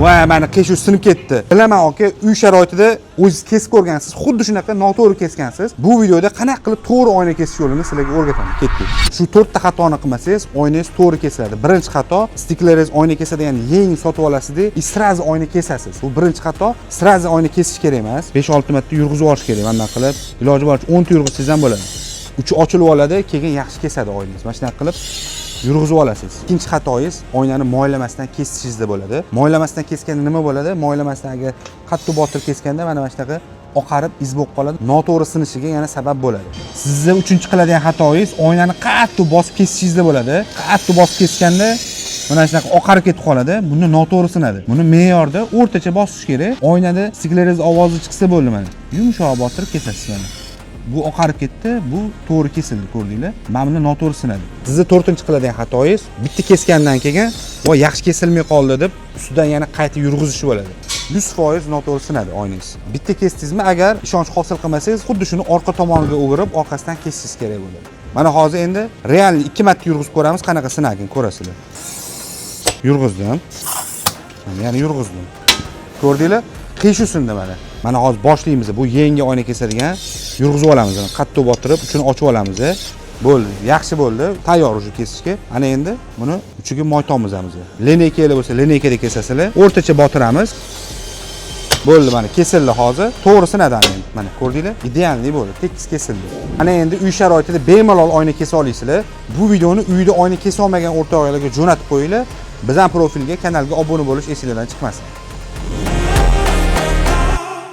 Voy, mani qiyshuv sinib ketdi. Bilaman, aka, uy sharoitida o'zingiz kesib ko'rgansiz, xuddi shunaqa noto'g'ri kesgansiz. Bu videoda qanaqa qilib to'g'ri oyna kesish yo'lini sizlarga o'rgataman. Ketdik. Shu to'rtta xatoni qilmasangiz, oynangiz to'g'ri kesiladi. Birinchi xato: стеклорез oyna kesadigan yeng sotib olasizda и сразу oyna kesasiz. Bu birinchi xato. Сразу oyna kesish kerak emas. 5-6 marta yurg'izib olish kerak. Mana bunday qilib, iloji boricha 10 ta yurg'izsangiz ham bo'ladi. Uchi ochilib oladi, keyin yaxshi kesadi oynangiz. Mana shunaqa qilib yurg'izib olasiz. Ikkinchi xatoyingiz oynani moylamasdan kesishingizda bo'ladi. Moylamasdan keskanda nima bo'ladi? Moylamasdan agar qattiq botirib keskanda mana shunaqa oqarib iz bo'lib qoladi. Noto'g'ri sinishiga yana sabab bo'ladi. Sizni uchinchi qiladigan xatoyingiz oynani qattiq bosib kesishingizda bo'ladi. Qattiq bosib keskanda mana shunaqa oqarib ketib qoladi. Bunda noto'g'ri sinadi. Buni me'yorda o'rtacha bosish kerak. Oynada стеклорез ovozi chiqsa bo'ldi mana. Yumshoq botirib kesasiz mana. Bu oqarib ketdi, bu to'g'ri kesildi, ko'rdinglar. Mana bunda noto'g'ri sinadi. Sizni to'rtinchi qiladigan xatoyingiz bitta kesgandan keyin "Voy, yaxshi kesilmay qoldi" deb ustidan yana qayta yurg'izish bo'ladi. 100% noto'g'ri sinadi oynangiz. Bitta kesdingizmi, agar ishonch hosil qilmasangiz, xuddi shuni orqa tomoniga o'girib, orqasidan kesishingiz kerak bo'ladi. Mana hozir endi real ikki marta yurg'izib ko'ramiz, qanaqa sinarkan, ko'rasizlar. Yurg'izdim. Mana yana yurg'izdim. Ko'rdinglar? Qiyshuv sindi mana. Mana hozir boshlaymiz. Bu yangi oyna kesadigan yurg'izib olamiz. Qattiq botirib, uchini ochib olamiz. Bo'ldi, yaxshi bo'ldi. Tayyor уже kesishga. Ana endi buni uchiga moy tomizamiz. Линейка bo'lsa, линейка da kesasizlar. O'rtacha botiramiz. Bo'ldi, mana kesildi hozir. To'g'ri sinadi ana endi. Mana ko'rdinglar? Идеальный bo'ldi. Tekis kesildi. Ana endi uy sharoitida bemalol oyna kesa olasizlar. Bu videoni uyda oyna kesa olmagan o'rtoqlarga jo'natib qo'yinglar. Bizning profilga, kanalga obuna bo'lish esinglardan chiqmasin.